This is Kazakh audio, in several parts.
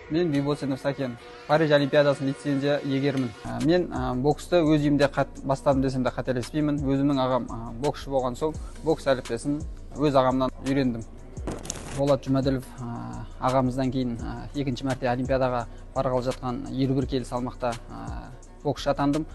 Мен Бибосынов Сакен, Париж Олимпиадасының лицензия иегерімін. Мен боксты өз үйімде бастадым десем де қателеспеймін. Өзімнің ағам боксшы болған соң, бокс әліппесін өз ағамнан үйрендім. Болат Жұмаділов ағамыздан кейін екінші мәрте Олимпиадаға барғалы жатқан 51 келі салмақта боксшы атандым.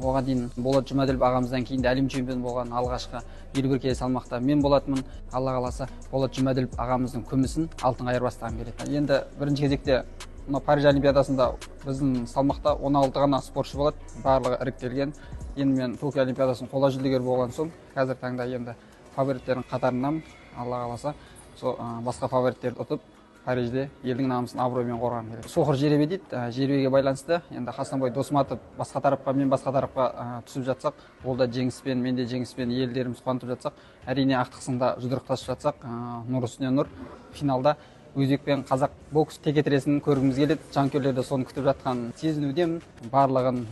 Оған дейін Болат Жұмаділов ағамыздан кейін де әлем чемпионы болған алғашқы 51 келі салмақта мен болатынмын. Алла қаласа, Болат Жұмаділов ағамыздың күмісін алтынға айырбастағым келеді. Енді бірінші кезекте мына Париж Олимпиадасында біздің салмақта 16 ғана спортшы болады, барлығы іріктелген. Енді мен Токио Олимпиадасының қола жүлдегері болған соң, қазір таңда енді фавориттердің қатарындамын. Алла қаласа, сол басқа фавориттерді ұтып, Парижде елдің намысын абыроймен қорғағым келеді. Соқыр жеребе дейді, жеребеге байланысты. Енді Хасанбай Досматов басқа тарапқа, мен басқа тарапқа түсіп жатсақ, ол да жеңіспен, мен де жеңіспен елдеріміз қуантып жатсақ, әрине ақтық сында жұдырықтасып жатсақ, нұр үстіне нұр. Финалда өзбек пен қазақ бокс текетіресін көргіміз келеді. Жанкүйерлер де соны күтіп жатқанын сезінудемін. Барлығын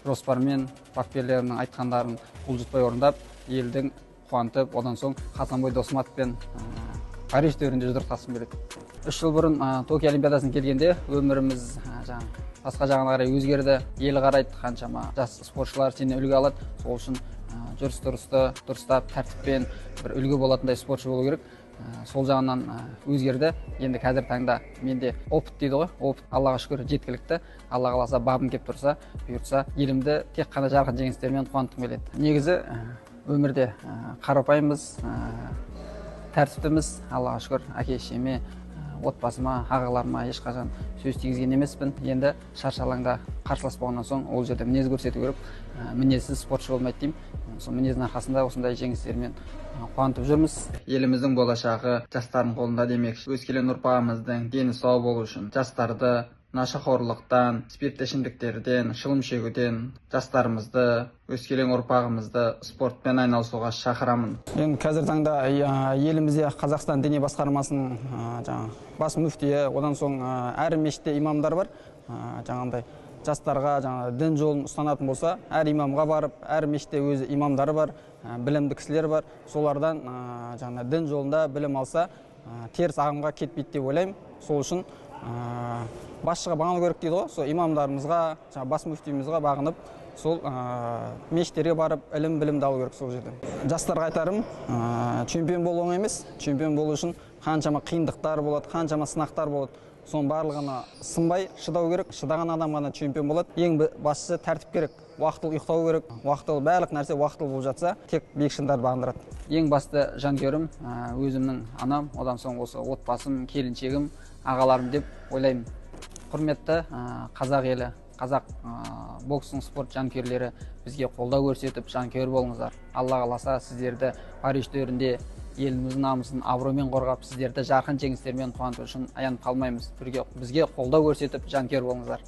жоспармен, бапкерлерінің айтқандарын бұлжытпай орындап, елдің қуантып, одан соң Хасанбай Досматовпен Париж төрінде жұдырықтасқым келеді. 3 жыл бұрын Токио Олимпиадасына келгенде өміріміз басқа жағына қарай өзгерді. Ел қарайды, қаншама жас спортшылар сенен үлгі алады. Сол үшін жүріс тұрысты дұрыстап, тәртіппен бір үлгі болатындай спортшы болу керек. Сол жағынан өзгерді. Енді қазір таңда менде опыт дейді ғой, опыт Аллаға шүкір жеткілікті. Алла қаласа, бабым кеп тұрса, бұйыртса, елімді тек қана жарқын жеңістермен қуантқым келеді. Негізі өмірде қарапайымбыз, тәртіптіміз. Аллаға шүкір, әке шешеме, отбасыма, ағаларыма ешқашан сөз тигізген емеспін. Енді шаршы алаңда қарсылас болғаннан соң ол жерде мінез көрсету керек. Мінезсіз спортшы болмайды деймін. Сол мінездің арқасында осындай жеңістермен қуантып жүрміз. Еліміздің болашағы жастардың қолында демекші, өскелең ұрпағымыздың дені сау болу үшін жастарды нашақорлықтан, спиртті ішімдіктерден, шылым шегуден жастарымызды, өскелең ұрпағымызды спортпен айналысуға шақырамын. Енді қазір таңда елімізде Қазақстан діни басқармасының бас мүфтиі, одан соң әр мешітте имамдар бар. Жаңағындай жастарға дін жолын ұстанатын болса, әр имамға барып, әр мешітте өзі имамдары бар, білімді кісілер бар. Солардан дін жолында білім алса, теріс ағымға кетпейді деп ойлаймын. Сол үшін басшыға бағыну керек дейді ғой. Сол имамдарымызға, бас мүфтиімізге бағынып, сол мешіттерге барып ілім білімді алу керек сол жерден. Жастарға айтарым, чемпион болу оңай емес. Чемпион болу үшін қаншама қиындықтар болады, қаншама сынақтар болады. Соның барлығына сынбай шыдау керек. Шыдаған адам ғана чемпион болады. Ең бастысы тәртіп керек. Уақытылы ұйықтау керек. Уақытылы барлық нәрсе уақытылы болып жатса, тек биік шыңдарды бағындырады. Ең басты жанкүйерім, өзімнің анам, одан соң осы отбасым, келіншегім, ағаларым деп ойлаймын. Құрметті қазақ елі, қазақ боксының спорт жанкүйерлері, бізге қолдау көрсетіп жанкүйер болыңыздар. Алла қаласа, сіздерді Париж төрінде еліміздің намысын абыроймен қорғап, сіздерді жарқын жеңістермен қуанту үшін аянып қалмаймыз. Бізге қолдау көрсетіп жанкүйер болыңыздар.